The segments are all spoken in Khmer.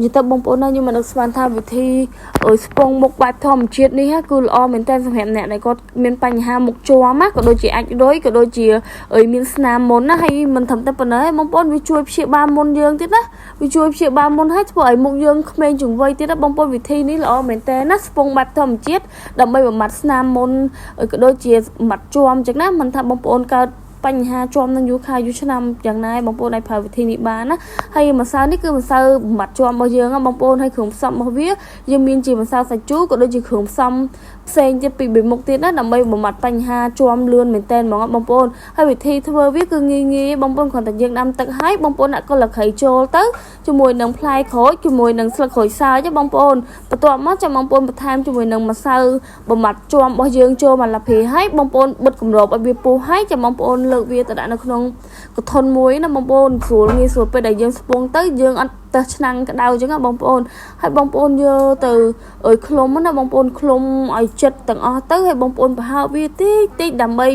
និយាយទៅបងប្អូនណាខ្ញុំមិននឹកស្មានថាវិធីស្ពងមុខបែបធម្មជាតិនេះគឺល្អមែនតើសម្រាប់អ្នកដែលគាត់មានបញ្ហាមុខជាំណាក៏ដូចជាអាចរុយក៏ដូចជាមានស្នាមមុនណាហើយមិនត្រឹមតែប៉ុណ្ណេះបងប្អូនវាជួយព្យាបាលមុនយើងទៀតណាវាជួយព្យាបាលមុនហើយធ្វើឲ្យមុខយើងក្មេងជាងវ័យទៀតណាបងប្អូនវិធីនេះល្អមែនតើណាស្ពងបែបធម្មជាតិដើម្បីបំបត្តិស្នាមមុនក៏ដូចជាបំបត្តិជាំចឹងណាមិនថាបងប្អូនកើតបញ្ហាជាំនឹងយូរខែយូរឆ្នាំយ៉ាងណាបងប្អូនអាចប្រើវិធីនេះបានណាហើយម្សៅនេះគឺម្សៅបំបត្តិជាំរបស់យើងបងប្អូនហើយគ្រឿងផ្សំរបស់វាយើងមានជាម្សៅសាច់ជូរក៏ដូចជាគ្រឿងផ្សំផ្សេងទៀតពីបីមុខទៀតណាដើម្បីបំបត្តិបញ្ហាជាំលឿនមែនតើហ្មងបងប្អូនហើយវិធីធ្វើវាគឺងាយងាយបងប្អូនគ្រាន់តែយើងដាំទឹកហើយបងប្អូនដាក់កលក្ខៃចូលទៅជាមួយនឹងផ្លែក្រូចជាមួយនឹងស្លឹកក្រូចសើចបងប្អូនបន្ទាប់មកចាំបងប្អូនបន្ថែមជាមួយនឹងម្សៅបំបត្តិជាំរបស់យើងចូលមកឡាភីហើយបងប្អូនបិទគម្របឲ្យវាពុះហើយចាំបងប្អូនលើកវាទៅដាក់នៅក្នុងកធនមួយណាបងប្អូនស្រួលងាយស្រួលពេលដែលយើងស្ពងទៅយើងអត់ទៅឆ្នាំងក្តៅអញ្ចឹងណាបងប្អូនហើយបងប្អូនយកទៅអើយឃ្លុំណាបងប្អូនឃ្លុំឲ្យចិត្តទាំងអស់ទៅហើយបងប្អូនប្រហើបវាតិចតិចដើម្បី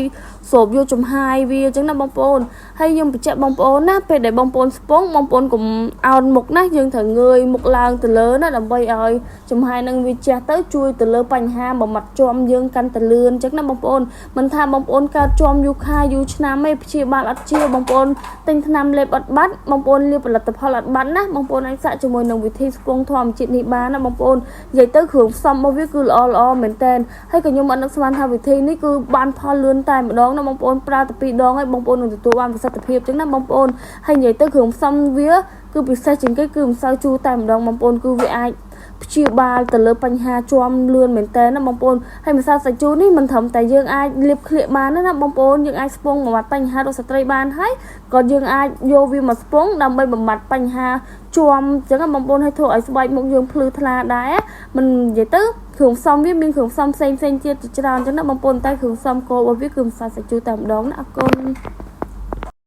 ស្រូបយកចំហាយវាអញ្ចឹងណាបងប្អូនហើយខ្ញុំបញ្ជាក់បងប្អូនណាពេលដែលបងប្អូនស្ពងបងប្អូនកុំអោនមុខណាយើងត្រូវងើយមុខឡើងទៅលើណាដើម្បីឲ្យចំហាយនឹងវាជះទៅជួយទៅលើបញ្ហាបំបត្តិជាំយើងកាន់តែលឿនអញ្ចឹងណាបងប្អូនមិនថាបងប្អូនកើតជាំយូរខែយូរឆ្នាំទេព្យាបាលអត់ជាបងប្អូនទិញថ្នាំលេបអត់បាត់បងប្អូនលាបផលិតផលអត់បាត់ណាបងប្អូនអាចសាកជាមួយនឹងវិធីស្ពងធម្មជាតិនេះបានណាបងប្អូននិយាយទៅគ្រឿងផ្សំរបស់វាគឺល្អល្អមែនតើហើយក៏ខ្ញុំអត់នឹកស្មានថាវិធីនេះគឺបានផលលឿនតែម្ដងណាបងប្អូនប្រើតែ2ដងហើយបងប្អូននឹងទទួលបានប្រសិទ្ធភាពចឹងណាបងប្អូនហើយនិយាយទៅគ្រឿងផ្សំវាគឺពិសេសជាងគេគឺម្សៅជូរតែម្ដងបងប្អូនគឺវាអាចព្យាបាលទៅលើបញ្ហាជាំលឿនមែនតើណាបងប្អូនហើយម្សៅសាច់ជូរនេះមិនត្រឹមតែយើងអាចលាបក្លៀកបានណាបងប្អូនយើងអាចស្ពងបំបត្តិបញ្ហារោគស្ត្រីបានហើយក៏យើងអាចយកវាមកស្ពងដើម្បីបំបត្តិបញ្ហាជាំអញ្ចឹងបងប្អូនឲ្យធ្វើឲ្យស្បែកមុខយើងភ្លឺថ្លាដែរមិននិយាយទៅគ្រឿងផ្សំវាមានគ្រឿងផ្សំផ្សេងផ្សេងទៀតជាច្រើនអញ្ចឹងណាបងប្អូនតែគ្រឿងផ្សំគោរបស់វាគឺម្សៅសាច់ជូរតែម្ដងណាអរគុណ។